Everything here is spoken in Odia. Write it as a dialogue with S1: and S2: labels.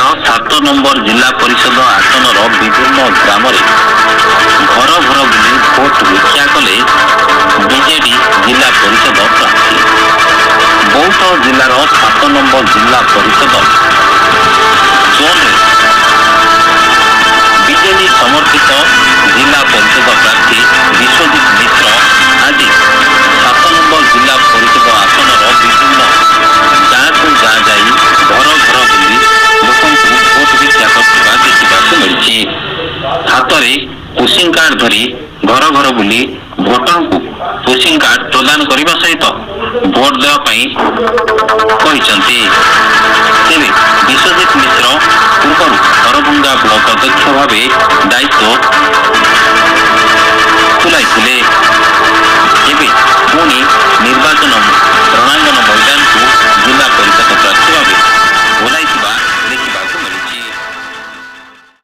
S1: 7 ନମ୍ବର ଜିଲ୍ଲା ପରିଷଦ ଆସନର ବିଭିନ୍ନ ଗ୍ରାମରେ ଘର ଘର ବୁଲି ଭୋଟ ଭିକ୍ଷା କଲେ ବିଜେଡି ଜିଲ୍ଲା ପରିଷଦ ପ୍ରାର୍ଥୀ। ବୌଦ୍ଧ ଜିଲ୍ଲାର 7 ନମ୍ବର ଜିଲ୍ଲା ପରିଷଦ ଜୋନ୍ରେ ବିଜେଡି ସମର୍ଥିତ ଜିଲ୍ଲା ପରିଷଦ ପ୍ରାର୍ଥୀ ବିଶ୍ୱଜିତ ମିଶ୍ର ଆଜି 7 ନମ୍ବର ଜିଲ୍ଲା ପରିଷଦ ଆସନର ବିଭିନ୍ନ ଗାଁକୁ ଗାଁ ଯାଇ ଘର ଘର ବୁଲି ଲୋକଙ୍କୁ ଭୋଟ ଭିକ୍ଷା କରୁଥିବା ଦେଖିବାକୁ ମିଳିଛି। ହାତରେ ପୁସିଂ କାର୍ଡ ଧରି ଘର ଘର ବୁଲି ଭୋଟରଙ୍କୁ ପୁସିଂ କାର୍ଡ ପ୍ରଦାନ କରିବା ସହିତ ଭୋଟ ଦେବା ପାଇଁ କହିଛନ୍ତି। ତେବେ ବିଶ୍ୱଜିତ ମିଶ୍ର ପୂର୍ବରୁ ହରଭଙ୍ଗା ବ୍ଲକ ଅଧ୍ୟକ୍ଷ ଭାବେ ଦାୟିତ୍ୱ